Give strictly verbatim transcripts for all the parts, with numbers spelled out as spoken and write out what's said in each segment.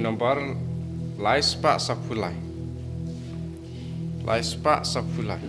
Nombar lai spah saphew lai. Lai spah saphew lai.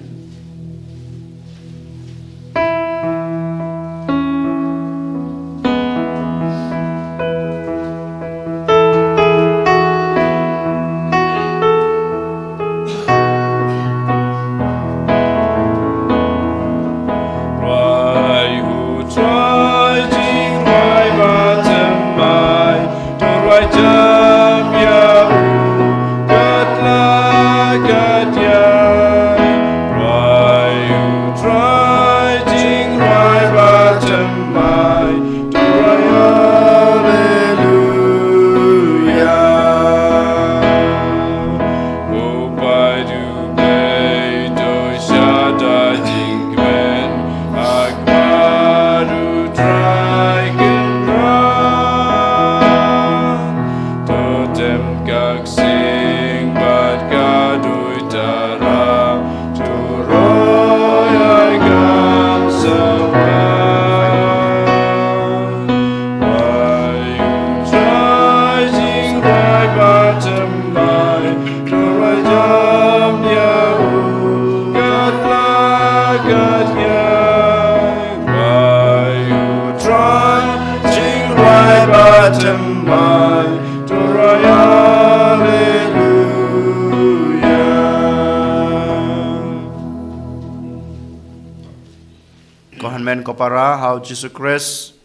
Ko hynmen ko para ha u Jisu Khrist.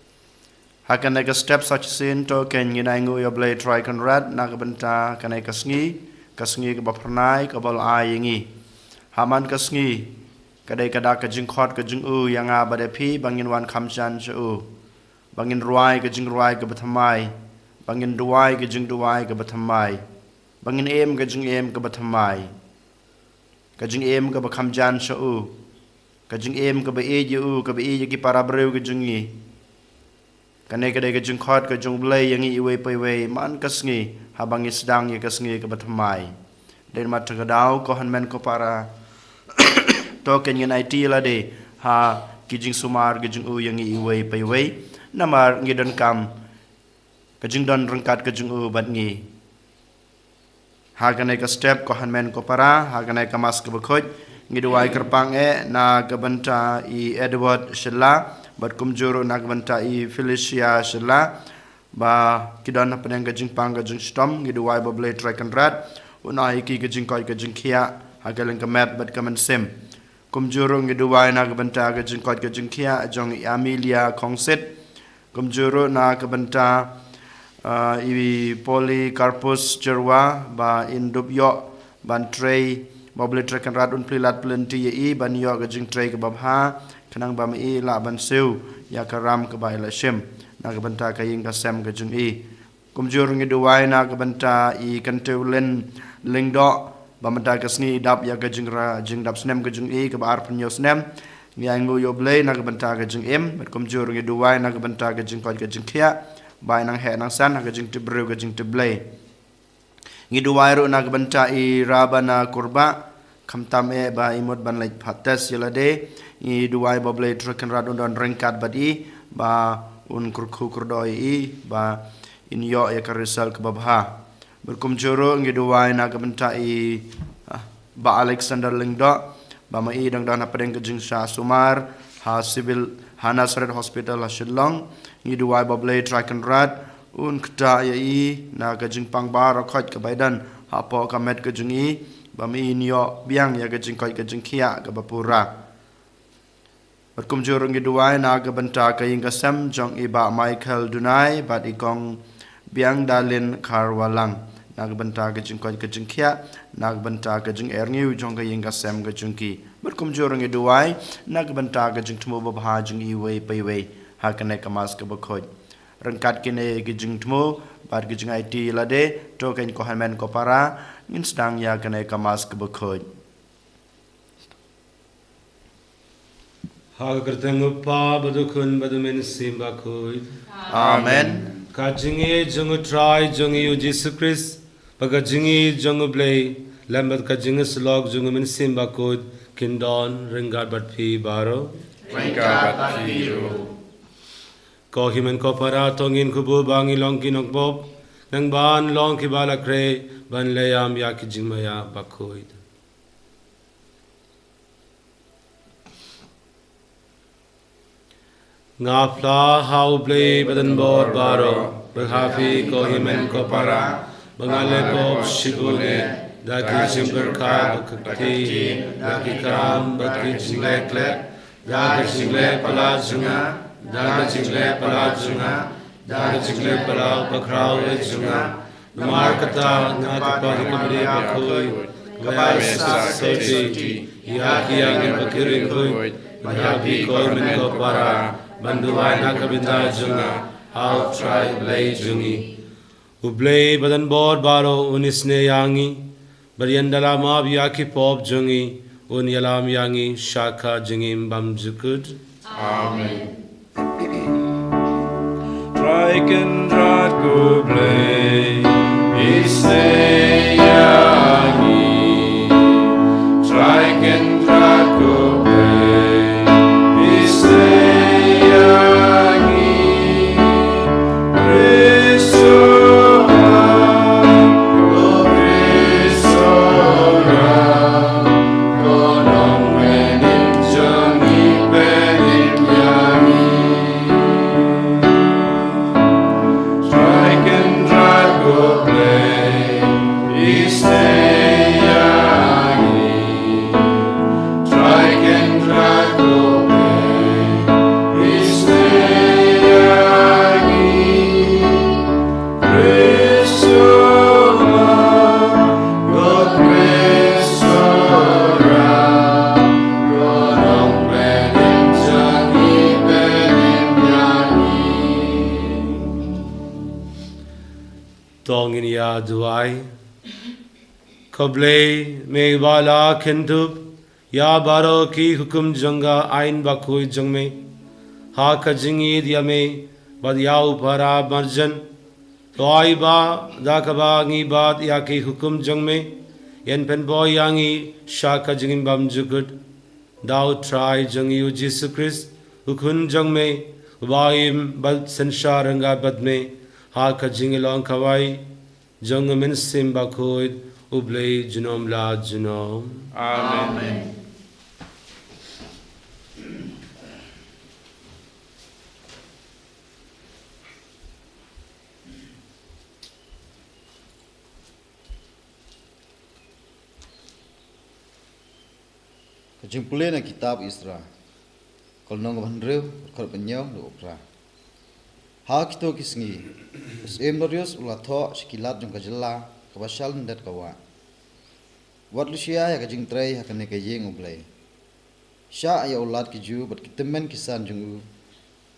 Ha kane ka step sa shisien to kein ngin ainguh ïa u Blei Trai Kynrad na ka bynta kane ka sngi, ka sngi kaba phyrnai kaba u la ai ïa ngi. Ha man ka sngi ka dei ka dak ka jingkhot ka jong u ïa nga bad ïa phi ba ngin wan kham jan sha u, ba ngin rwai ka jingrwai kaba thymmai, ba ngin duwai ka jingduwai kaba thymmai, ba ngin im ka jingim kaba thymmai, ka jingim kaba kham jan sha u, ka jingim kaba ïeit ïa u, kaba ïeit ïa ki para briew ka jong ngi. Kane ka dei ka jingkhot ka jong u Blei ïa ngi iwei pa iwei man ka sngi, haba ngi sdang ïa ka sngi kaba thymmai. Dei namar kata ka daw ko hynmen ko para, to kein ngin aiti lade ha ki jingsumar ka jong u ïa ngi iwei pa iwei. Namar ngi donkam ka jingdon ryngkat ka jong u bad ngi. Ha kane ka step ko hynmen ko para, ha kane ka Mass kaba khuid, ngi duwai kyrpang eh na ka bynta i Edward Shylla, bad kumjuh ruh na ka bynta i Felicia Shylla, ba ki don hapdeng ka jingpang ka jingshitom, ngi duwai ba u Blei Trai Kynrad un ai ïa ki ka jingkoit ka jingkhiah ha ka liang ka met bad ka mynsiem. Kumjuh ruh ngi duwai na ka bynta ka jingkoit ka jingkhiah jong i Amelia Khongsit. Kumjuh ruh na ka bynta, ah, i Polycarpus Jyrwa ba in dup ïoh ban trei, ba u Blei Trai Kynrad un plie lad plie lynti ïa i ban ïoh ka jingtrei kaba bha, khnang ba ma i lah ban siew ïa ka ram kaba i la shim na ka bynta ka ïing ka sem ka jong i. Kumjuh ruh ngi duwai na ka bynta i Kyntiew Lin Lyngdoh, ba mynta ka sngi i dap ïa ka jingra-, jingdap snem ka jong i kaba arphew hynñiew snem. Ngi ainguh ïa u Blei na ka bynta ka jingim, bad kumjuh ruh ngi duwai na ka bynta ka jingkoit ka jingkhiah, ba i nang heh nang san ha ka jingtip briew ka jingtip Blei. Ngi duwai ruh na ka bynta i Rabana Kurbah, khamtam eh ba i mut ban leit phah test ïa lade. Ngi duwai ba u Blei Trai Kynrad un don ryngkat bad i, ba un kyrkhu kyrdoh ïa i, ba in ïoh ïa ka result kaba bha. Bad kumjuh ruh ngi duwai na ka bynta i, ah, Bah Alexander Lyngdoh, ba ma i dang don hapdeng ka jingshah sumar ha Civil, ha Nazareth Hospital ha Shillong. Ngi duwai ba u Blei Trai Kynrad un ktah ïa i na ka jingpang baroh khoit kaba i don hapoh ka met ka jong i, ba ma i in ïoh biang ïa ka jingkoit ka jingkhiah kaba pura. Bad kumjuh ruh ngi duwai na ka bynta ka ïing ka sem jong i Bah Michael Dunai bad i Kong Biang Dalin Kharwalang, na ka bynta ka jingkoit ka jingkhiah, na ka bynta ka jingerngiew jong ka ïing ka sem ka jong ki. Bad kumjuh ruh ngi duwai na ka bynta ka jingthmu babha jong iwei pa iwei ha kane ka Mass kaba khuid. Ryngkat kine ki jingthmu bad ki jingaiti lade, to kein ko hynmen ko para, ngin sdang ïa kane ka Mass kaba khuid. Ha ka kyrteng u Kpa bad u Khun bad u Mynsiem Bakhuid. Amen. Ka jingïeit jong u Trai jong ngi u Jisu Khrist, bad ka jingïeit jong u Blei, lem bad ka jingïasyllok jong u Mynsiem Bakhuid, kin don ryngkat bad phi baroh. Ryngkat bad phi ruh. Ko hynmen ko para, to ngin kyrkhu ba ngin long ki nongpop, Nang ban long ki ba la khreh ban leh ïam ïa ki jingmaïa bakhuid. Nga phla ha U Blei badonbor baroh, bad ha phi ko hynmen ko para, ba nga leh pop shibun eh da ki jingpyrkhat bakhuid, da ki kam bad ki jingleh khleh, da ka jingleh palat jong nga, da ka jingleh palat jong nga, da ka jingleh palat bakhraw eh jong nga. Namar kata nga tip ba ki kam bakhuid, kaba ïa sah soti ïa ki ïa ngi ba ki ring khuid, bad ïa phi ko hynmen ko para, ban duwai na ka bynta jong nga ha U Trai Blei jong ngi. U Blei badonbor baroh un isynei ïa ngi, bad un ïa la map ïa ki pop jong ngi, un ïalam ïa ngi sha ka jingim bymjukut. Amen. Trai Kynrad ko Blei, isynei ïa ngi. Trai Kynrad ko Blei, isynei ïa ngi. To ngin ïa duwai. Ko Blei, me ba la kyndup ïa baroh ki hukum jong ka aiñ bakhuid jong me ha ka jingïeit ïa me bad ïa u para marjan. To ai ba da kaba ngi bat ïa ki hukum jong me, yn pynbor ïa ngi sha ka jingim bymjukut. Da U Trai jong ngi U Jisu Khrist, U Khun jong me, uba im bad synshar ryngkat bad me ha ka jinglong kawei jong U Mynsiem Bakhuid, U Blei junom la junom. Amen. Ka jingpule na kitab Ezra, ka lynnong kaba hynriew, ka dkhot ba hynñiew haduh ba phra. Ha kito ki sngi, u syiem Darius u la thoh sha ki lad jong ka jylla kaba sha lyndet ka wah, wat lushai ïa ka jingtrei ha kane ka ïing U Blei. Shah ïa u Lat ki Jiw bad ki tymmen ki san jong u,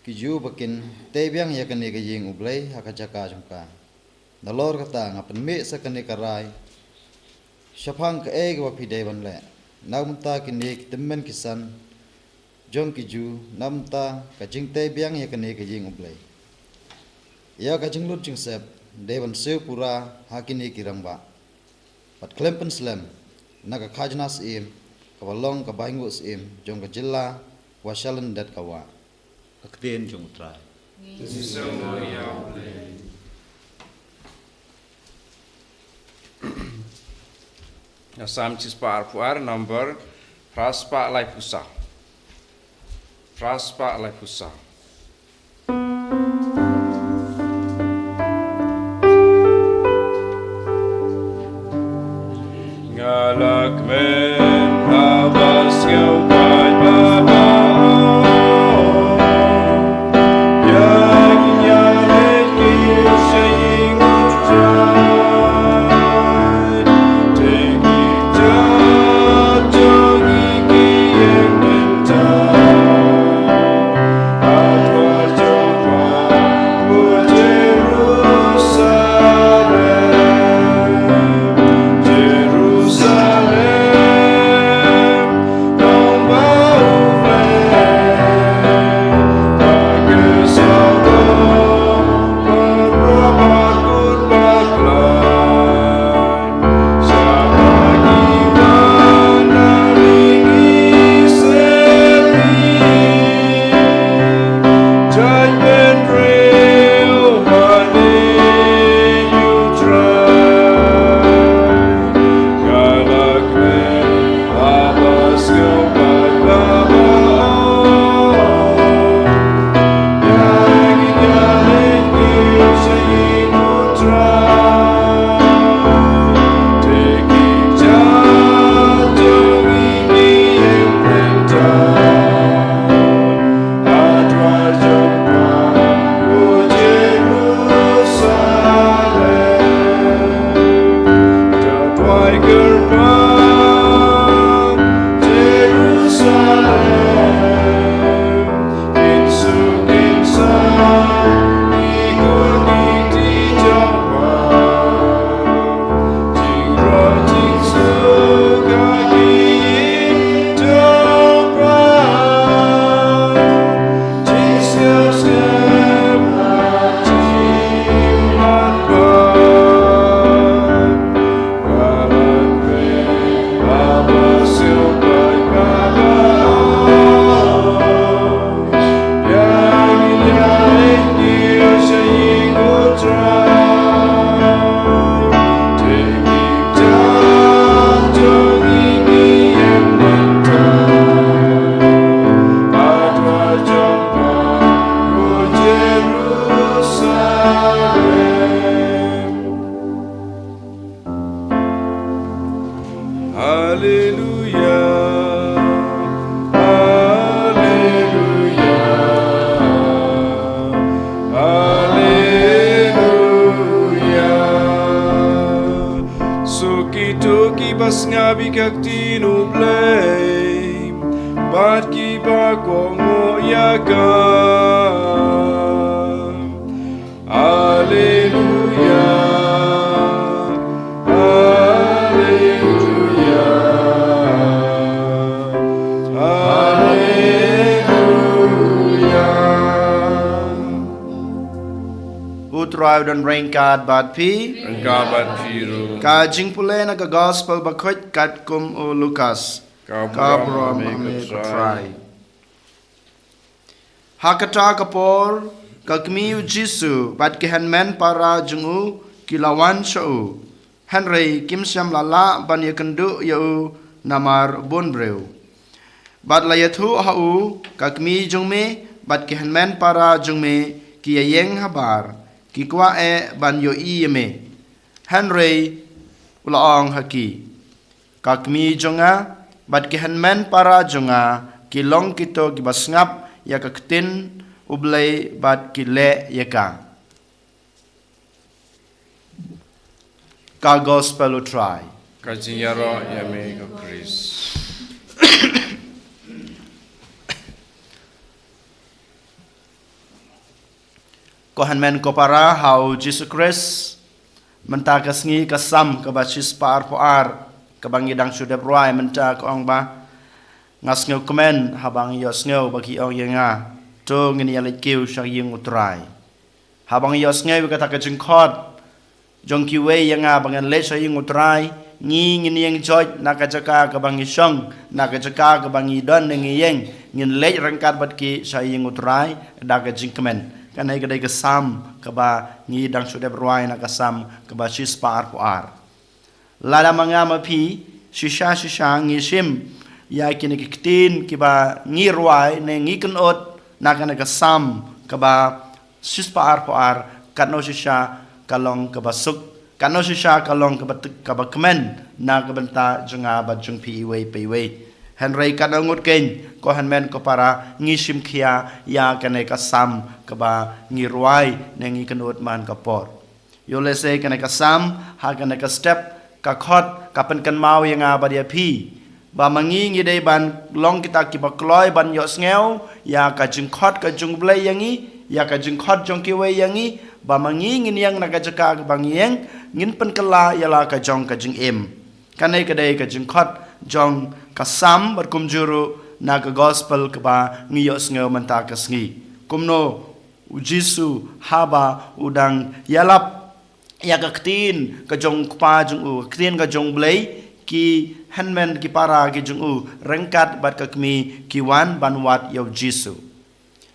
ki Jiw ba kin tei biang ïa kane ka ïing U Blei ha ka jaka jong ka. Nalor kata nga pynmih sa kane ka rai shaphang kaei kaba phi dei ban leh na ka bynta kine ki tymmen ki san jong ki Jiw, na ka bynta ka jingtei biang ïa kane ka ïing U Blei. Ïa ka jinglut jingsep dei ban siew pura ha kine ki rangbah, bad khlem pynslem na ka khajna syiem kaba long ka bainguh syiem jong ka jylla kaba sha lyndet ka wah. Ka ktien jong U Trai. Ngi sngewbha ïa U Blei. Na Salm shispah arphew ar, number phra spah laiphew saw. Phra spah laiphew saw. Nga la kmen haba sngewbha ba Ki ba kohnguh ïa ka. Alleluia. Alleluia. Alleluia. U Trai u don ryngkat bad phi. Ryngkat bad phi ruh. Ka jingpule na ka Gospel bakhuid katkum u Lukas. Ka burom ha me ko Trai. Ha kata ka por, ka kmie u Jisu bad ki hynmen para jong u ki la wan sha u. Hynrei kim shym la lah ban ïakynduh ïa u namar bun briew. Bad la ïathuh ha u, ka kmie jong me bad ki hynmen para jong me ki ïaïeng habar, ki kwah eh ban ïohi ïa me. Hynrei u la ong ha ki, ka kmie jong nga bad ki hynmen para jong nga ki long kito kiba sngap ïa ka ktien U Blei bad ki leh ïa ka. Ka Gospel u Trai. Ka jingïaroh ïa me ko Khrist. Ko hynmen ko para ha u Jisu Khrist, mynta ka sngi ka Salm kaba shispah arphew ar, kaba ngi dang shu dep rwai mynta ka ong ba, nga sngewkmen haba ngi ïohsngew ba ki ong ïa nga, to ngin ïaleit kiew sha ïing u Trai. Haba ngi ïohsngew ïa kata ka jingkhot jong kiwei ïa nga ba ngan leit sha ïing u Trai, ngi ngin ïeng joit na ka jaka kaba ngi shong, na ka jaka kaba ngi don ne ngi ïeng, ngin leit ryngkat bad ki sha ïing u Trai da ka jingkmen. Kane ka dei ka Salm kaba ngi dang shu dep rwai na ka Salm kaba shispah arphew ar. Lada ma nga ma phi, shisha shisha ngi shim ïa kine ki ktien kiba ngi rwai ne ngi kynot na kane ka Salm kaba shispah arphew ar, katno shisha ka long kaba suk, katno shisha ka long kaba t-, kaba kmen na ka bynta jong nga bad jong phi iwei pa iwei. Hynrei katno ngut keiñ ko hynmen ko para ngi shim khia ïa kane ka Salm kaba ngi rwai ne ngi kynot man ka por. Ïoh lehse kane ka Salm, ha kane ka step, ka khot, ka pynkynmaw ïa nga bad ïa phi. Ba ma ngi ngi dei ban long kita kiba kloi ban ïohsngew ïa ka jingkhot ka jong U Blei ïa ngi, ïa ka jingkhot jong kiwei ïa ngi, ba ma ngi ngin ïeng na ka jaka kaba ngi ïeng, ngin pynkylla ïa la ka jong ka jingim. Kane ka dei ka jingkhot jong ka Salm bad kumjuh ruh na ka Gospel kaba ngi ïohsngew mynta ka sngi. Kumno u Jisu haba u dang ïalap ïa ka ktien ka jong u Kpa jong u, ka ktien ka jong U Blei, ki hynmen ki para ki jong u ryngkat bad ka kmie ki wan ban wad ïa u Jisu.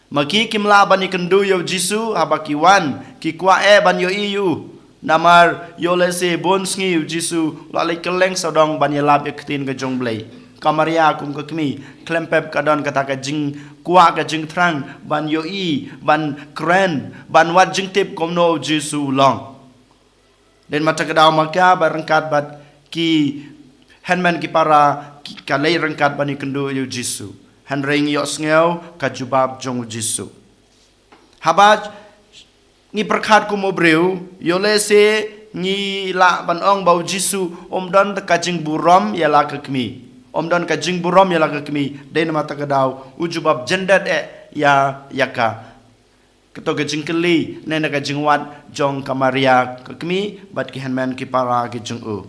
Ma ki kim lah ban ïakynduh ïa u Jisu haba ki wan, ki kwah eh ban ïohi ïa u. Namar ïoh lehse bun sngi u Jisu u la leit kylleng sawdong ban ïalap ïa ka ktien ka jong U Blei. Ka Maria kum ka kmie khlem pep ka don kata ka jingkwah ka jingthrang ban ïohi, ban kren, ban wad jingtip kumno u Jisu u long. Dei namar kata ka daw ma ka ba ryngkat bad ki hynmen ki para ki, ka leit ryngkat ban ïakynduh ïa u Jisu. Hynrei ngi ïohsngew ka jubab jong u Jisu. Haba ngi pyrkhat kum u briew, ïoh lehse ngi lah ban ong ba u Jisu um don ka jingburom ïa la ka kmie. Um don ka jingburom ïa la ka kmie, dei namar kata ka daw u jubab jyndat eh ïa, ïa ka. Kato ka jingkylli ne na ka jingwad jong ka Maria ka kmie bad ki hynmen ki para ki jong u.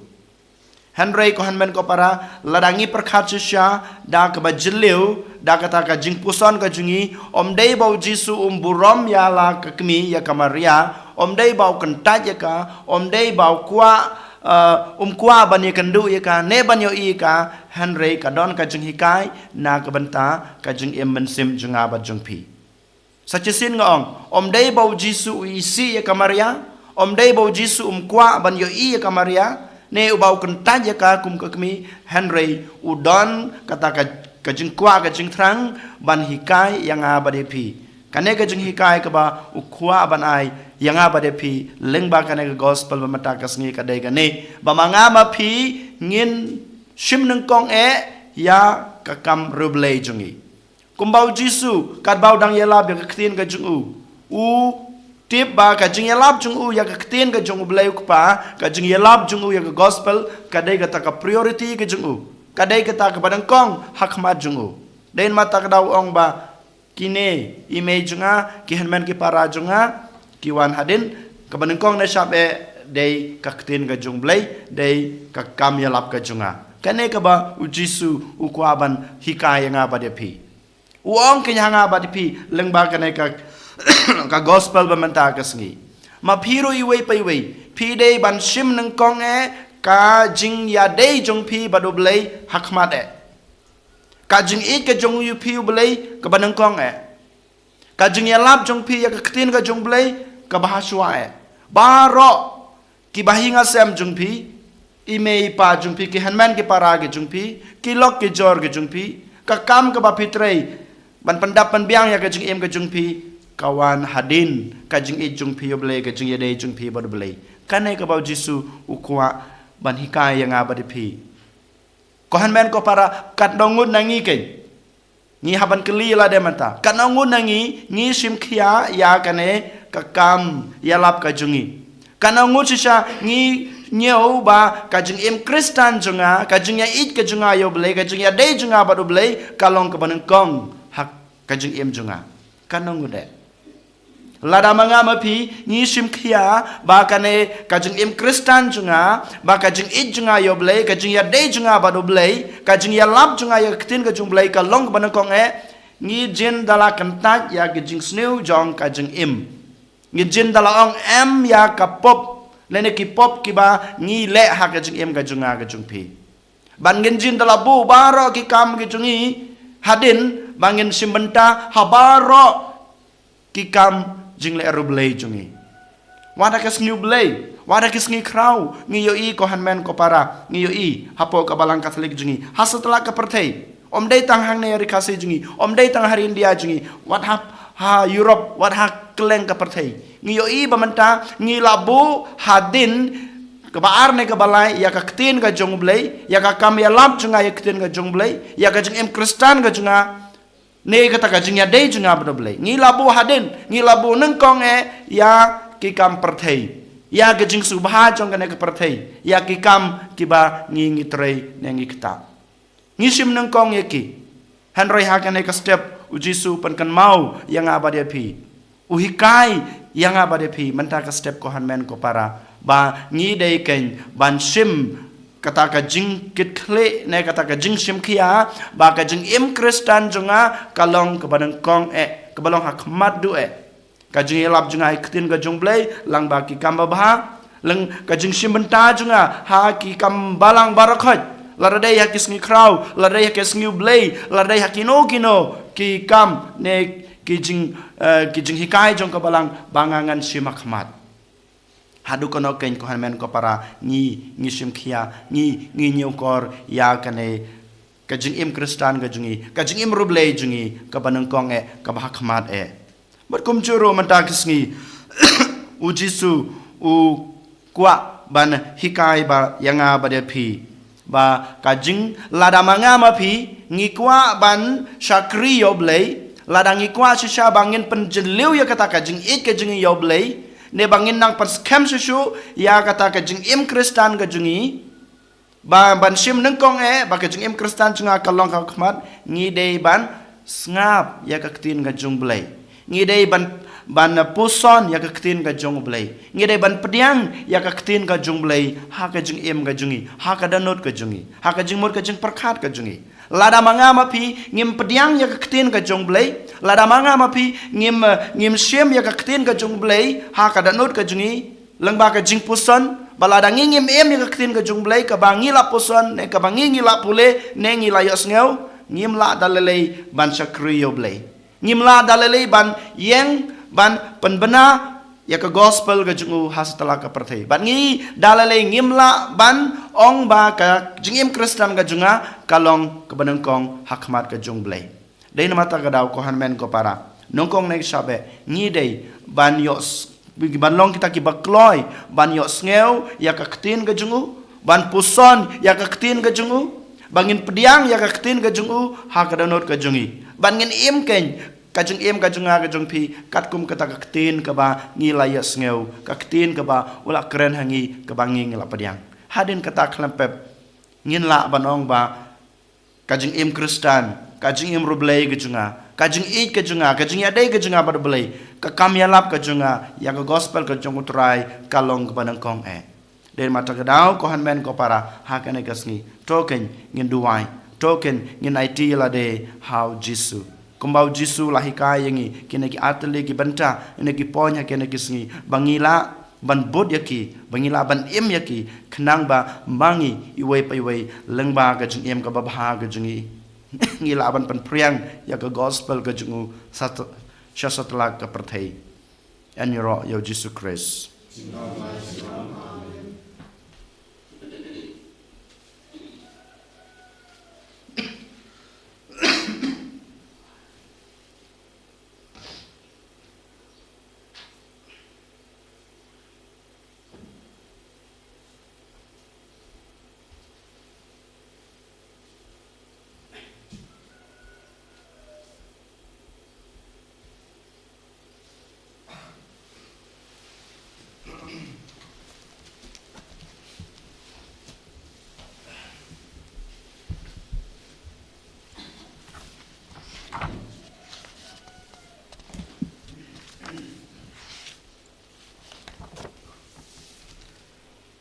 Hynrei ko hynmen ko para, lada ngi pyrkhat shisha da kaba jylliew, da kata ka jingpuson ka jong ngi, um dei ba u Jisu um burom ïa la ka kmie ïa ka Maria, um dei ba u kyntait ïa ka, um dei ba u kwah, eh, um kwah ban ïakynduh ïa ka ne ban ïohi ïa ka, hynrei ka don ka jinghikai na ka bynta ka jingim mynsiem jong nga bad jong phi. Sa shisien nga ong, um dei ba u Jisu u isih ïa ka Maria, um dei ba u Jisu um kwah ban ïohi ïa ka Maria, ne uba u kyntait ïa ka kum ka kmie, hynrei u don kata ka, ka jingkwah ka jingthrang ban hikai ïa nga bad ïa phi. Kane ka jinghikai kaba u kwah ban ai ïa nga bad ïa phi, lyngba kane ka Gospel ba mynta ka sngi ka dei kane. Ba ma nga ma phi ngin shim nyngkong eh ïa ka kam riewblei jong ngi. Kumba u Jisu, katba u dang ïalap ïa ka ktien ka jong u. U tip ba ka jingïalap jong u ïa ka ktien ka jong U Blei u Kpa, ka jingïalap jong u ïa ka Gospel, ka dei kata ka priority ka jong u. Ka dei kata kaba nyngkong ha khmat jong u. Dei namar kata ka daw u ong ba kine i mei jong nga, ki hynmen ki para jong nga, ki wan hadien, kaba nyngkong ne shab eh dei ka ktien ka jong U Blei, dei ka kam ïalap ka jong nga. Kane kaba u Jisu u kwah ban hikai ïa nga bad ïa phi. U ong kein ha nga bad ïa phi lyngba kane ka, ka gospel ba mynta ka sngi. Ma phi ruh iwei pa iwei, phi dei ban shim nyngkong eh ka jingïadei jong phi bad U Blei ha khmat eh. Ka jingïeit ka jong phi ïa U Blei kaba nyngkong eh. Ka jingïalap jong phi ïa ka ktien ka jong U Blei kaba ha shuwa eh. Baroh kiba hi nga sem jong phi, i mei i pa jong phi, ki hynmen ki para ki jong phi, ki lok ki jor ki jong phi, ka kam kaba phi trei ban pyndap pynbiang ïa ka jingim ka jong phi, ka wan hadien ka jingïeit jong phi ïa U Blei, ka jingïadei jong phi bad U Blei. Kane kaba u Jisu u kwah ban hikai ïa nga bad ïa phi. Ko hynmen ko para, katno ngut na ngi kein, ngi hap ban kylli lade mynta, katno ngut na ngi ngi shim khia ïa kane ka kam ïalap ka jong ngi? Katno ngut shisha ngi ñiew ba ka jingim Khristan jong nga, ka jingïaieit ka jong nga ïa U Blei, ka jingïadei jong nga bad U Blei ka long kaba nyngkong ha ka jingim jong nga? Katno ngut eh? Lada ma nga ma phi ngi shim khia ba kane ka jingim Khristan jong nga, ba ka jingïeit jong nga ïa U Blei, ka jingïadei jong nga bad U Blei, ka jingïalap jong nga ïa ka ktien ka jong U Blei ka long kaba nyngkong eh, ngi jin da la kyntait ïa ka jingsniew jong ka jingim. Ngi jin da la ong em ïa ka pop lane ki pop kiba ngi leh ha ka jingim ka jong nga ka jong phi. Ban ngin jin da la buh baroh ki kam ki jong ngi hadien, ba ngin shim bynta ha baroh ki kam jingleh riewblei jong ngi. Wat ha ka sngi U Blei, wat ha ka sngi khraw, ngi ïohi ko hynmen ko para, ngi ïohi hapoh ka balang Katholik jong ngi, ha satlak ka pyrthei. Ym dei tang hangne ha ri Khasi jong ngi, ym dei tang ha ri India jong ngi, wat ha, ha Europe, wat ha kylleng ka pyrthei. Ngi ïohi ba mynta ngi la buh hadien kaba ar ne kaba lai ïa ka ktien ka jong U Blei, ïa ka kam ïalap jong nga ïa ka ktien ka jong U Blei, ïa ka jingim Khristan ka jong nga, ne kata ka jingïadei jong nga bad U Blei. Ngi la buh hadien, ngi la buh nyngkong eh ïa ki kam pyrthei, ïa ka jingsngewbha jong kane ka pyrthei, ïa ki kam kiba ngi, ngi trei ne ngi ktah. Ngi shim nyngkong ïa ki. Hynrei ha kane ka step u Jisu u pynkynmaw ïa nga bad ïa phi, u hikai ïa nga bad ïa phi mynta ka step ko hynmen ko para, ba ngi dei kein ban shim kata ka jingkitkhlieh ne kata ka jingshim khia ba ka jingim Khristan jong nga ka long kaba nyngkong eh, kaba long ha khmat duh eh. Ka jingïalap jong nga ïa ka ktien ka jong U Blei lyngba ki kam babha, lyngba ka jingshim bynta jong nga ha ki kam balang baroh khoit, lada dei ha ki sngi khraw, lada dei ha ki sngi U Blei, lada dei ha kino kino ki kam ne ki jing, eh, ki jinghikai jong ka balang ba nga ngan shim ha khmat. Haduh kano kein ko hynmen ko para, ngi, ngi shim khia, ngi, ngi ñiewkor ïa kane ka jingim Khristan ka jong ngi, ka jingim riewblei jong ngi kaba nyngkong eh, kaba ha khmat eh. Bad kumjuh ruh mynta ka sngi u Jisu u kwah ban hikai ba ïa nga bad ïa phi, ba ka jing, lada ma nga ma phi ngi kwah ban shakri ïa U Blei, lada ngi kwah shisha ba ngin pynjylliew ïa kata ka jingïeit ka jong ngi ïa U Blei, ne ba ngin nang pynskhem shuh shuh ïa kata ka jingim Khristan ka jong ngi, ba ban shim nyngkong eh ba ka jingim Khristan jong nga ka long ha khmat, ngi dei ban sngap ïa ka ktien ka jong U Blei. Ngi dei ban, ban puson ïa ka ktien ka jong U Blei. Ngi dei ban pdiang ïa ka ktien ka jong U Blei ha ka jingim ka jong ngi, ha ka dohnud ka jong ngi, ha ka jingmut ka jingpyrkhat ka jong ngi. Lada ma nga ma phi ngim pdiang ïa ka ktien ka jong U Blei, lada ma nga ma phi ngim, ngim shim ïa ka ktien ka jong U Blei ha ka dohnud ka jong ngi, lyngba ka jingpuson, ba lada ngi ngim im ïa ka ktien ka jong U Blei, kaba ngi la puson ne kaba ngi, ngi la pule ne ngi la ïohsngew, ngim lah da lei lei ban shakri ïa U Blei. Ngim lah da lei lei ban ïeng, ban pynbna ïa ka gospel ka jong u ha satlak ka pyrthei. Bad ngi da lei lei ngim lah ban ong ba ka jingim Khristan ka jong nga ka long kaba nyngkong ha khmat ka jong U Blei. Dei namar kata ka daw ko hynmen ko para, nyngkong ne shaba ngi dei ban ïoh s-, ban long kita kiba kloi ban ïohsngew ïa ka ktien ka jong u, ban puson ïa ka ktien ka jong u, ba ngin pdiang ïa ka ktien ka jong u ha ka dohnud ka jong ngi, ba ngin im kein ka jingim ka jong nga ka jong phi katkum kata ka ktien kaba ngi la ïohsngew, ka ktien kaba u la kren ha ngi, kaba ngi, ngi la pdiang. Hadien kata khlem pep ngin lah ban ong ba ka jingim Khristan Ka jingim riewblei ka jong nga, ka jingïeit ka jong nga, ka jingïadei ka jong nga bad U Blei, ka kam ïalap ka jong nga ïa ka gospel ka jong U Trai ka long kaba nyngkong eh. Dei namar kata ka daw ko hynmen ko para, ha kane ka sngi to kein ngin duwai, to kein ngin aiti ïa lade ha U Jisu. Kumba U Jisu u la hikai ïa ngi, kine ki artylli ki bynta, kine ki point ha kine ki sngi, ba ngi lah ban bud ïa ki, ba ngi lah ban im ïa ki, khnang ba ma ngi iwei pa iwei lyngba ka jingim kaba bha ka jong ngi, ngi lah ban pynphriang ïa ka gospel ka jong u sha, sha satlak ka pyrthei. Yn ïaroh ïa U Jisu Khrist.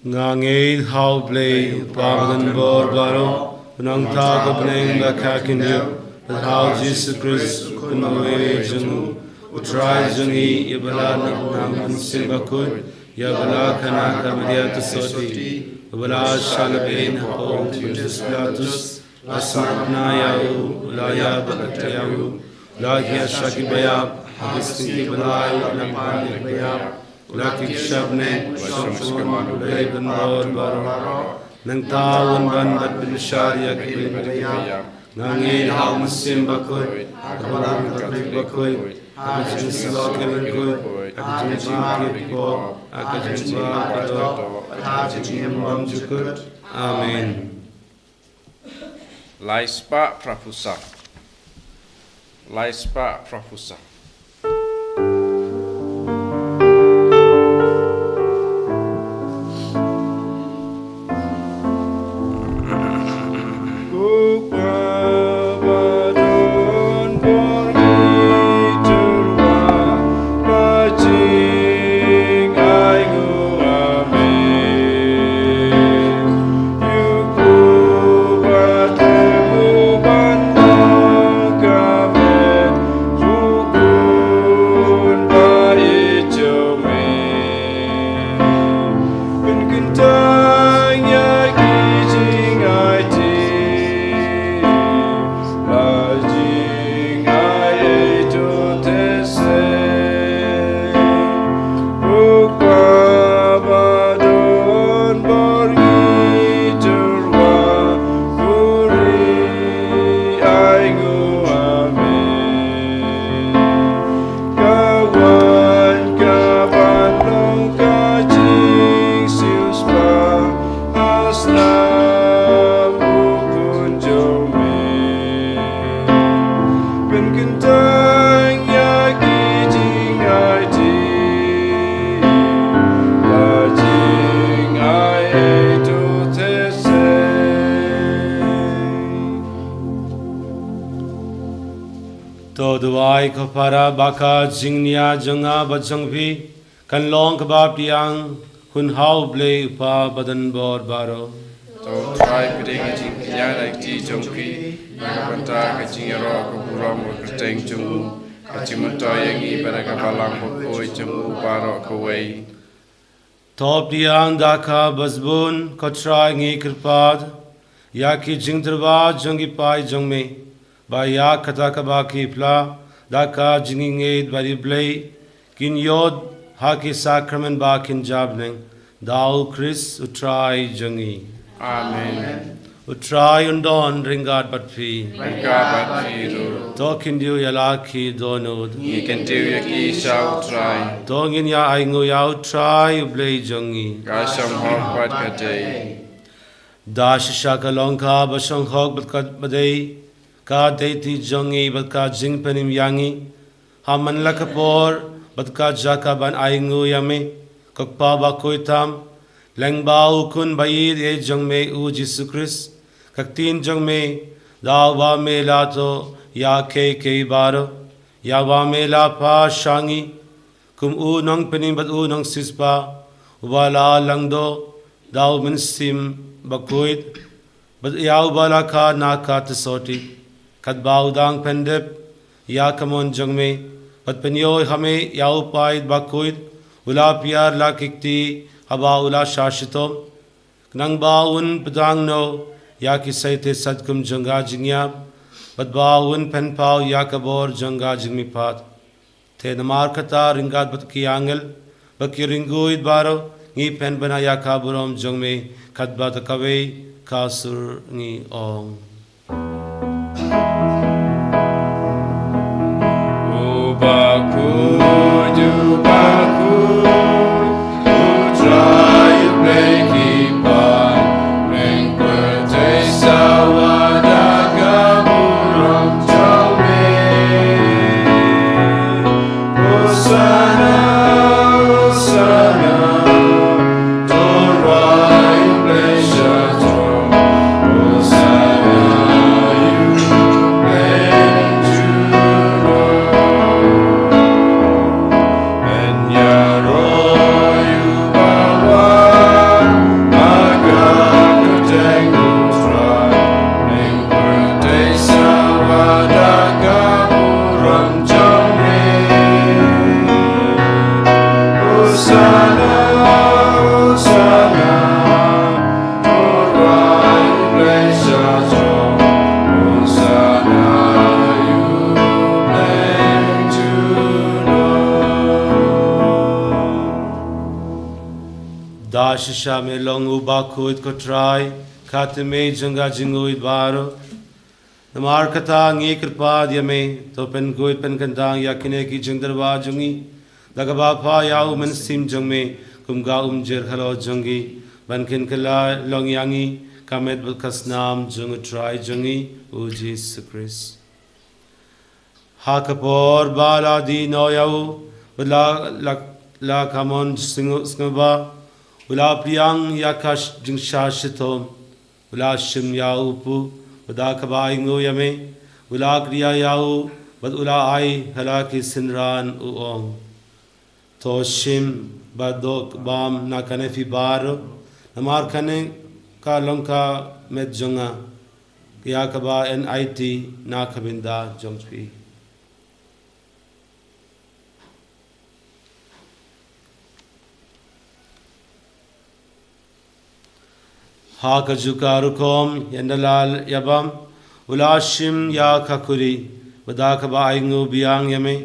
Nga ngeit ha U Blei, U Kpa badonbor baroh, u nongthaw ka bneng bad ka khyndiat, bad ha U Jisu Khrist, u Khun baieit jong u, U Trai jong ngi, uba la nang, nang Mynsiem Bakhuid, ïa uba la khynnah ka Maria Theisotti, uba la shah lehbeiñ ha u Pontius Pilatus, la sngap noh ïa u, la ïap bad la kynthih ïa u, la hiar sha ki baïap, ha ka sngi kaba lai, la nang pan ïa ki baïap, la kiew sha bneng, la shong sha ka hynmen U Blei badonbor baroh. Nangta un wan ban bynbishar ïa ki ba ïap. Nga ngeit ha u Mynsiem Bakhuid, ha ka Balang Katholik bakhuid, ha ka jingsuk ka jong ki riewkhuid, ha ka jingbha ki pop, ha ka jingbha ka doh, ha ka jingim bymjukut. Amen. Lai spah phra phew saw. Lai spah phra phew saw. To duwai ko para ba ka jingnia jong nga bad jong phi kan long kaba pdiang, hun ha U Blei U Kpa badonbor baroh. To Trai pdiang ïa ka jingkñia na ka kti jong phi, na ka bynta ka jingïaroh ka burom ka kyrteng jong u, ka jingmyntoi ïa ngi bad na ka balang bakhuid jong u baroh kawei. To pdiang da kaba sbun ko Trai, ngi kyrpad ïa ki jingtyrwa jong ki paid jong me, ba ïa kata kaba ki phla da ka jingïeit bad U Blei, kin ïoh ha ki sakramen ba kin jabneng, da U Khrist U Trai jong ngi. Amen. U Trai un don ryngkat bad phi. Ryngkat bad phi ruh. To kin ïa la ki dohnud. Ngi kyntiew ïa ki sha U Trai. To ngin ïa ainguh ïa U Trai U Blei jong ngi. Ka shong hok bad ka dei. Da shisha ka long kaba shong hok bad kaba dei ka daiti jong ngi bad ka jingpynim ïa ngi, ha man la ka por bad ka jaka ban ainguh ïa me, ko Kpa bakhuid tam, lyngba U Khun baieit jong me U Jisu Khrist, ka ktien jong me, Da uba me la thoh ïa kiei kiei baroh, ïa uba me la phah sha ngi, kum u nongpynim bad u nongsiewspah, uba la langdoh da u Mynsiem Bakhuid, bad ïa uba la khad na ka kti sotti, katba u dang pyndep ïa ka mon jong me, bad pynïoh ha me ïa u paid bakhuid, u la pynïar la ki kti, haba u la shah shitom. Khnang ba un pdiang noh ïa ki saite satkum jong ka jingïap, bad ba un pynpaw ïa ka bor jong ka jingmihpat. Te namar kata ryngkat bad ki angel, bad ki riewkhuid baroh, ngi pynbna ïa ka burom jong me, katba da kawei ka sur ngi ong. U bakhuid, u bakhuid, u Trai u Blei ki paid, pynpyrthei sawa da ka burom jong me. Hosanna, Hosanna, to Trai u Blei sha throne. Hosanna, u Blei junom. Pynïaroh ïa u bawan ha ka kyrteng u Trai. Pynpyrthei sawa da ka burom jong me. Hosanna, Hosanna, to Trai u Blei sha throne. Hosanna, u Blei junom. Da shisha me long u bakhuid ko Trai, ka tmier jong ka jingkhuid baroh. Namar kata ngi kyrpad ïa me, to pynkhuid pynkyntang ïa kine ki jingtyrwa jong ngi, da kaba phah ïa u Mynsiem jong me, kum ka umjir halor jong ngi, ban kin kylla long ïa ngi ka met bad ka snam jong u Trai jong ngi, u Jisu Khrist. Ha ka por ba la die noh ïa u, bad la, la, la ka mon sngewbha, u la pdiang ïa ka sh-, jingshah shitom, u la shim ïa u pu, bad da kaba ainguh ïa me, u la kdiah ïa u, bad u la ai ha la ki synran u ong. To shim bad doh bam na kane phi baroh, namar kane ka long ka met jong nga, ïa kaba yn aiti na ka bynta jong phi. Ha kajuh ka rukom, ynda la ïa bam, u la shim ïa ka khuri, bad da kaba ainguh biang ïa me,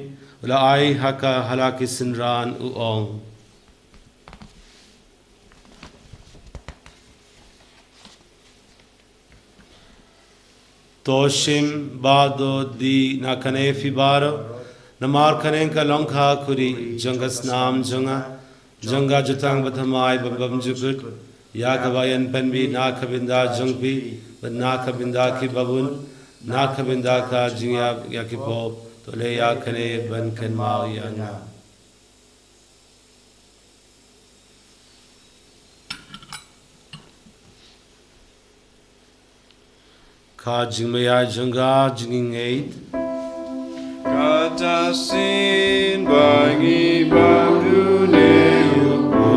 u la ai ha ka, ha la ki synran u ong. To shim bad doh die na kane phi baroh, namar kane ka long ka khuri jong ka snam jong nga, jong ka jutang bathymmai bym bymjukut, ïa kaba yn pynbit na ka bynta jong phi bad na ka bynta kiba bun, na ka bynta ka jingïap ïa ki pop. To leh ïa kane ban kynmaw ïa nga. Ka jingmaïa jong ka jingngeit. Kata shisien ba ngi bam dune u pu,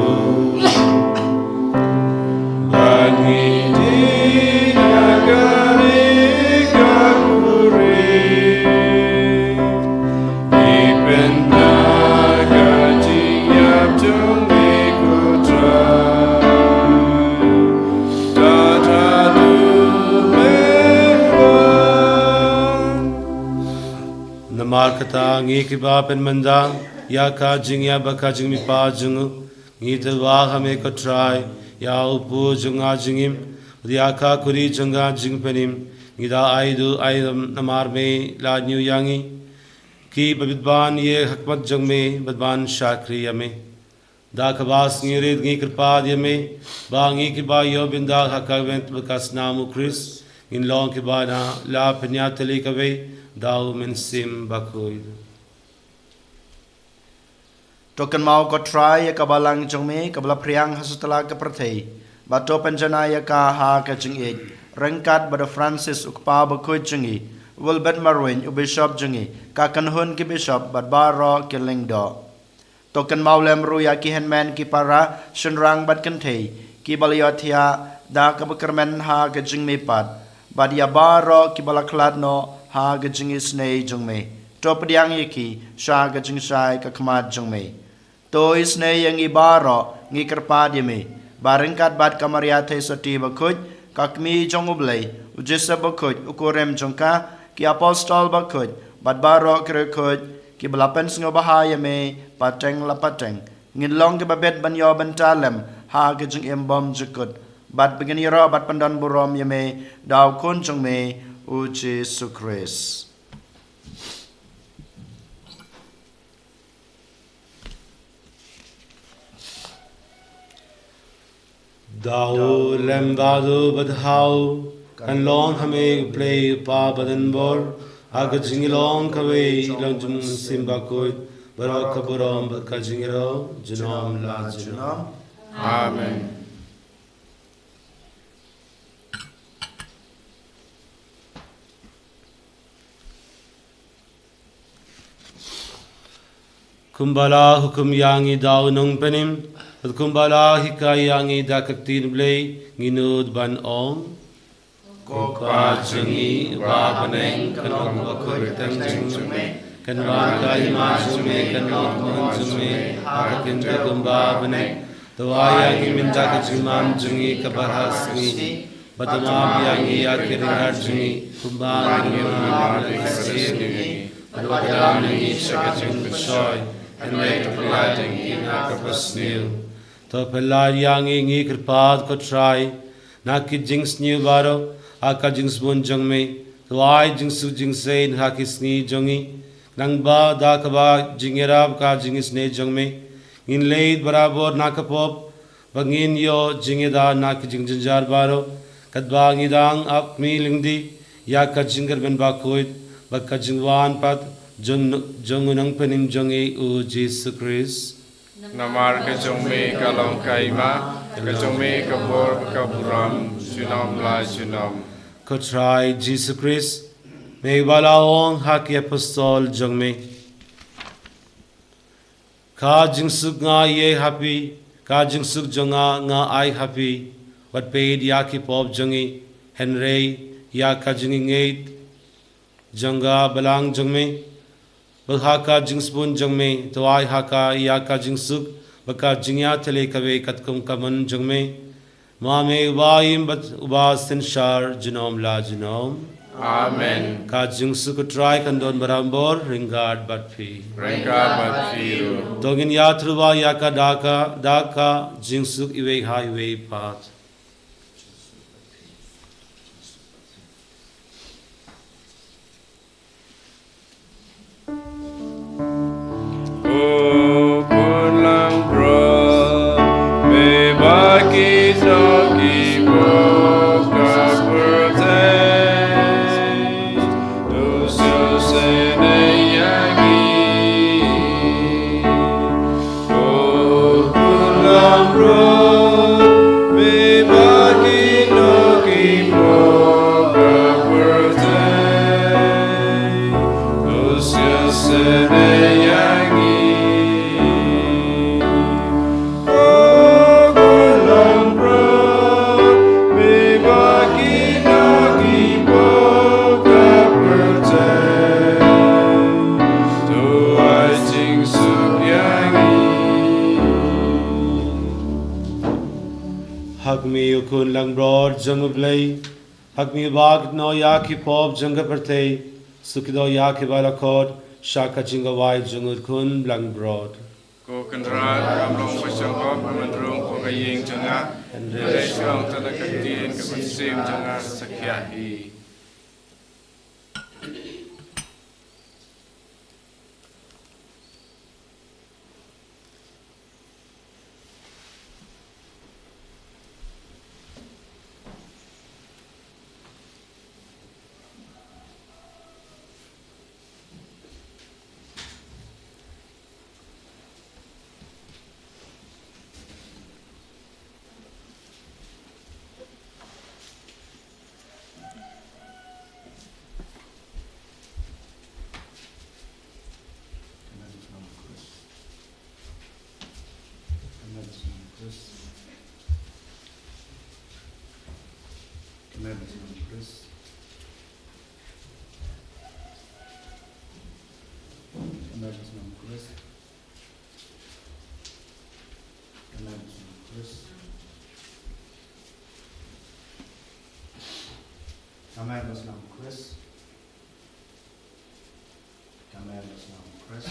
ba ngi die na kane ka khuri. Ngi pynbna ka jingïap jong ngi ko Trai, da haduh mynta. Namar kata ngi kiba pynmynta ïa ka jingïap bad ka jingmihpat jong u, ngi tyrwa ha me ko Trai, ïa u pu jong ka jingim, ïa ka khuri jong ka jingpynim, ngi da ai duh ai lam namar me la ñiew ïa ngi. Ki ba bit ban ïeng ha khmat jong me, bad ban shakri ïa me. Da kaba sngewrit ngi kyrpad ïa me, ba ngi kiba ïoh bynta ha ka met bad ka snam u Khrist, ngin long kiba na la pynïatylli kawei da u Mynsiem Bakhuid. To kynmaw ko Trai ïa ka balang jong me, kaba la phriang ha sutla ka pyrthei, bad to pynjanai ïa ka ha ka jingïeit, ryngkat bad u Francis u kpa bakhuid jong ngi, u Wilbert Marwein u bishop jong ngi, ka kynhun ki bishop bad baroh ki lyngdoh. To kynmaw lem ruh ïa ki hynmen ki para, shynrang bad kynthei, kiba la ïohthiah da kaba kyrmen ha ka jingmihpat, bad ïa baroh kiba la khlad noh ha ka jingisynei jong me. To pdiang ïa ki sha ka jingshai ka khmat jong me. To isynei ïa ngi baroh, ngi kyrpad ïa me, ba ryngkat bad ka Maria Theisotti bakhuid, ka kmie jong U Blei, u Joseph bakhuid, u kurim jong ka, ki apostol bakhuid, bad baroh ki riewkhuid kiba la pynsngewbha ïa me pateng la pateng, ngin long kiba bit ban ïoh bynta lem ha ka jingim bymjukut, bad ba ngin ïaroh bad pyndonburom ïa me da u Khun jong me, u Jisu Khrist. Da u lem bad u bad ha u, kan long ha me U Blei U Kpa badonbor, ha ka jinglong kawei, long jong U Mynsiem Bakhuid, baroh ka burom bad ka jingïaroh, junom la junom. Amen. Kumba la hukum ïa ngi da u Nongpynim, bad kumba la hikai ïa ngi da ka ktien Blei, ngi nud ban ong: Ko Kpa jong ngi uba ha bneng, kan long bakhuid ka kyrteng jong me, kan wan ka hima jong me, kan long ka mon jong me ha ka kynja kumba ha bneng. To ai ïa ngi mynta ka jingman jong ngi kaba ha ka sngi, bad to map ïa ngi ïa ki riewkhuid jong ngi, kumba ngi map ïa ki riewkhuid jong ngi, bad wat pynïaid ngi sha ka jingpynshoi, hynrei to pynlait ngi na ka basniew. To pynlait ïa ngi, ngi kyrpad, ko Trai, na ki jingsniew baroh ha ka jingsbun jong me. To ai jingsuk jingsaiñ ha ki sngi jong ngi, khnang ba da kaba jingïarap ka jingisynei jong me, ngin leit barabor na ka pop, ba ngin ïoh jingïada na ki jingjynjar baroh, katba ngi dang ap khmih lynti ïa ka jingkyrmen bakhuid bad ka jingwan pat jong, jong u Nongpynim jong ngi, u Jisu Khrist. Namar ka jong me ka long ka hima, ka jong me ka bor, ka burom, junom la junom. Ko Trai Jisu Khrist, me ba la ong ha ki apostol jong me: Ka jingsuk nga ïeit ha phi, ka jingsuk jong nga nga ai ha phi. Wat peit ïa ki pop jong ngi, hynrei ïa ka jingïeit jong ka balang jong me. Bad ha ka jingsbun jong me, to ai ha ka ïa ka jingsuk bad ka jingïatylli kawei katkum ka mon jong me. Ma me uba im bad uba synshar junom la junom. Amen. Ka jingsuk u Trai kan don barabor ryngkat bad phi. Ryngkat bad phi ruh. To ngin ïathuh ïa ka da ka, da ka jingsuk iwei ha iwei pat. Ko Khun langbrot, me ba ki nongkynmaw ka pyrthei, to sngewsynei ïa ngi. Ko Khun langbrot, me ba ki nongkynmaw ka pyrthei, to sngewsynei ïa ngi. Ko Khun langbrot, me ba ki nongkynmaw ka pyrthei, to ai jingsuk ïa ngi. Ha khmih u Khun langbrot jong U Blei, ha khmih ba kynnoh ïa ki pop jong ka pyrthei, suk kito ïa kiba la khot sha ka jingkhawai jong u Khun langbrot. Ko Kynrad, ngam long ba shong hok ban rung ha ka ïing jong nga, hynrei shu ong tang ka ktien ka mynsiem jong nga sa khia hi. Ka met ba shnong Khrist. Ka met ba shnong Khrist.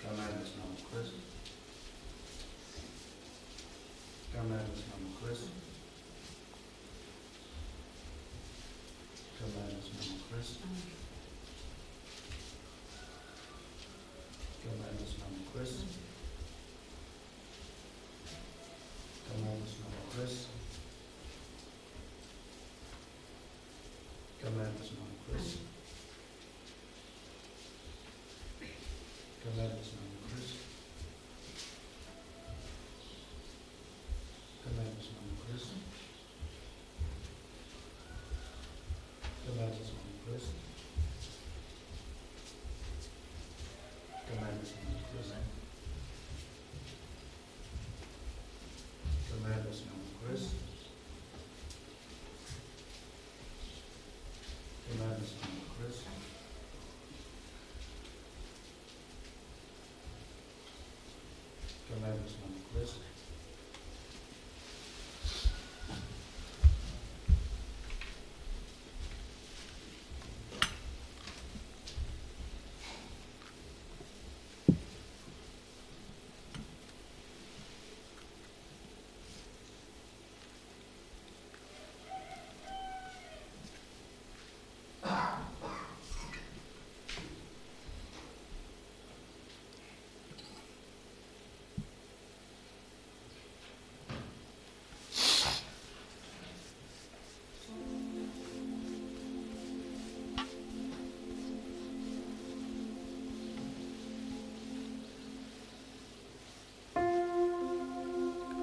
Ka met ba shnong Khrist. Ka met ba shnong Khrist. Ka met ba shnong Khrist. Ka met ba shnong Khrist. Ka met ba shnong Khrist. Ka met ba shnong Khrist. Ka met ba shnong Khrist. Ka met ba shnong Khrist. Ka met ba shnong Khrist. Ka met ba shnong Khrist. Ka met ba shnong Khrist. Ka met ba shnong Khrist. Ka met ba shnong Khrist. Ka met ba shnong Khrist.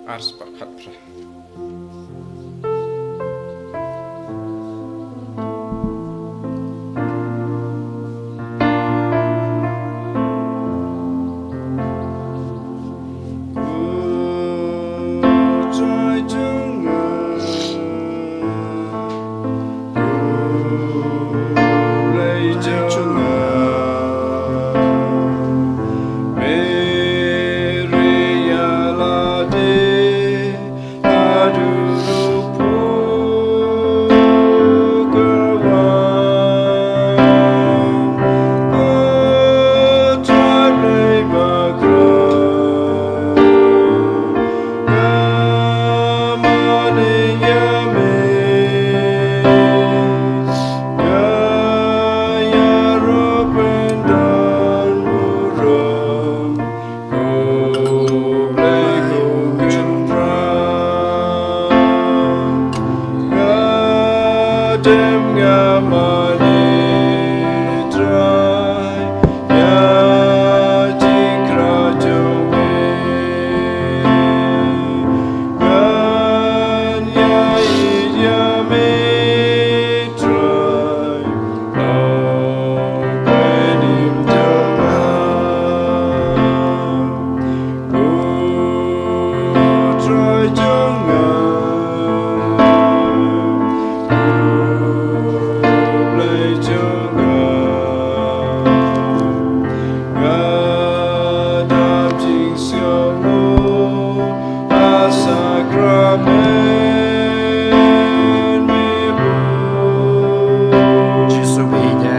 Ar spah khatphra. Jisu bad ïa,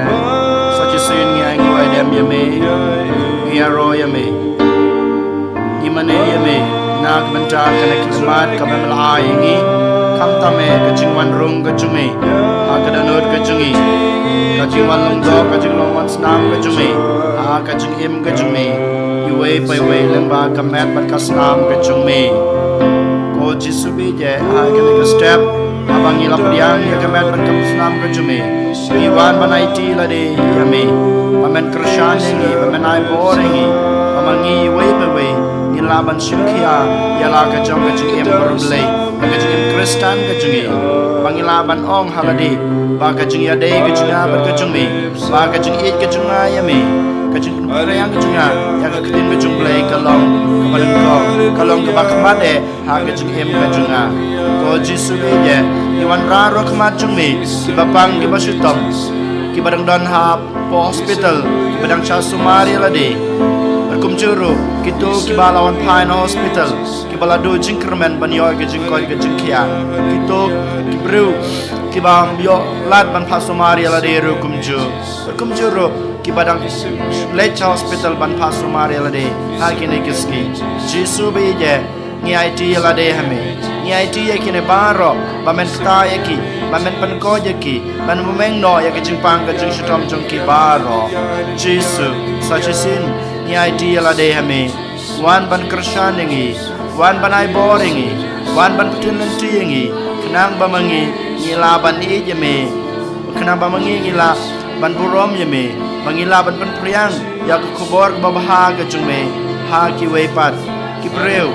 sa shisien ngi ai nguh ai dem ïa me, ngi ïaroh ïa me. Ngi mane ïa me na ka bynta kane ka khmat kaba me la ai ïa ngi, khamtam eh ka jingwan rung ka jong me ha ka dohnud ka jong ngi, ka jingwan long doh, ka jinglong wan snam ka jong me ha ka jingim ka jong me iwei pa iwei lyngba ka met bad ka snam ka jong me. Ko Jisu bad ïa, ha kane ka step haba ngi la pdiang ïa ka met bad ka snam ka jong me, ngi wan ban aiti lade ïa me ba men kyrshan ïa ngi, ba men ai bor ïa ngi, ba ma ngi iwei pa iwei ngin lah ban shim khia ïa la ka jong ka jingim barim Blei, ka jingim Khristan ka jong ngi, ba ngi lah ban ong ha lade ba ka jingïadei ka jong nga bad ka jong me, ba ka jingïeit ka jong nga ïa me, ka jingpynphriang ka jong nga ïa ka ktien ka jong Blei ka long kaba nyngkong, ka long kaba khmat eh ha ka jingim ka jong nga. Ko Jisu ba ïeit, ngi wanrah ruh ha khmat jong me, kiba pang kiba shitom, kiba dang don hapoh hospital, kiba dang shah sumar ïa lade. Bad kumjuh ruh kito kiba la wan phai na hospital, kiba la duh jingkyrmen ban ïoh ka jingkoit ka jingkhiah. Kito ki briew kiba ym ïoh lad ban phah sumar ïa lade ruh kumjuh. Bad kumjuh ruh kiba dang leit sha hospital ban phah sumar ïa lade ha kine ki sngi. Jisu ba ïeit, ngi aiti ïa lade ha me. Ngi aiti ïa kine baroh ba men ktah ïa ki, ba men pynkoit ïa ki, ba men bymhok noh ïa ka jingpang ka jingshitom jong ki baroh. Jisu, sa shisien ngi aiti ïa lade ha me. Wan ban kyrshan ïa ngi, wan ban ai bor ïa ngi, wan ban pynthut lynti ïa ngi, khnang ba ma ngi ngi lah ban ïeit ïa me, khnang ba ma ngi ngi lah ban burom ïa me, ba ngi lah ban pynphriang ïa ka khubor kaba bha ka jong me ha kiwei pat ki briew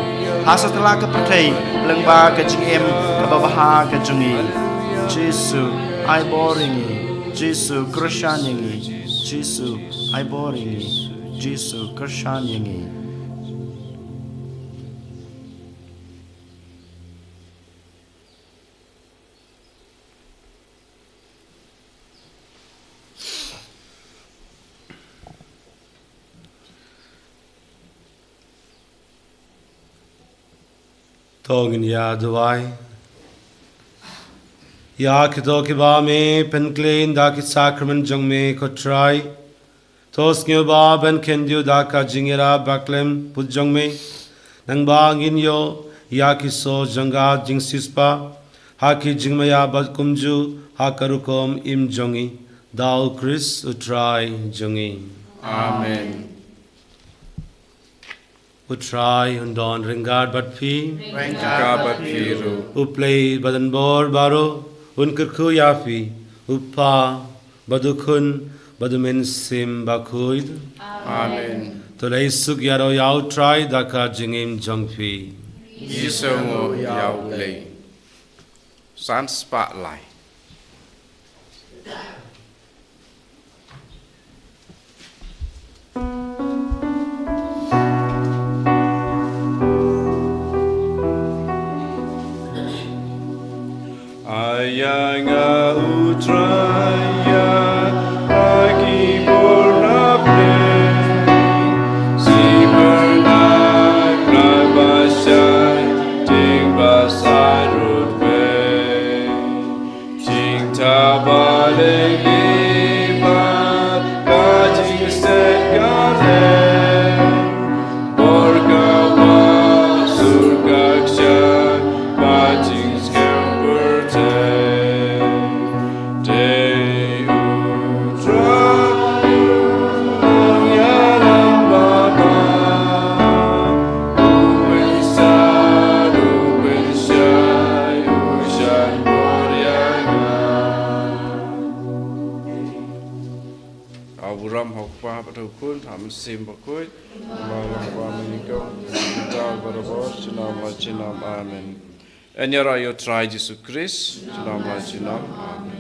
ha satlak ka pyrthei lyngba ka jingim kaba bha ka jong ngi. Jisu, ai bor ïa ngi. Jisu, kyrshan ïa ngi. Jisu, ai bor ïa ngi. Jisu, kyrshan ïa ngi. To ngin ïa duwai. Ïa kito kiba me pynkhlaiñ da ki sakramen jong me, ko Trai, to sngewbha ban kyndiah da ka jingïarap bakhlem put jong me, nangba ngin ïoh ïa ki soh jong ka jingsiewspah ha ki jingmaïa bad kumjuh ha ka rukom im jong ngi. Da U Khrist U Trai jong ngi. Amen. U Trai un don ryngkat bad phi. Ryngkat bad phi ruh. U Blei badonbor baroh un kyrkhu ïa phi, U Kpa bad U Khun bad U Mynsiem Bakhuid. Amen. To leit suk ïaroh ïa U Trai da ka jingim jong phi. Ngi sngewnguh ïa U Blei. San spah lai. Ai ïa nga, U Trai, ïa ki bor na pdeng, shiphew na khlaiñ ba shai, ding ba shai ruh pdeng. Jingthaw ba lyngngieh bad ka jingstad ka lem, bor ka wah, sur ka kshaid, ba jingskhem pyrthei. Dei U Trai u nongïalam ba bha, u pynsad, u pynshai, u shah bor ïa nga. Ha u burom U Kpa bad U Khun, U Mynsiem Bakhuid, kumba la mynta, mynta bad barabor, junom la junom. Amen. Yn ïaroh ïa U Trai Jisu Khrist, junom la junom. Amen.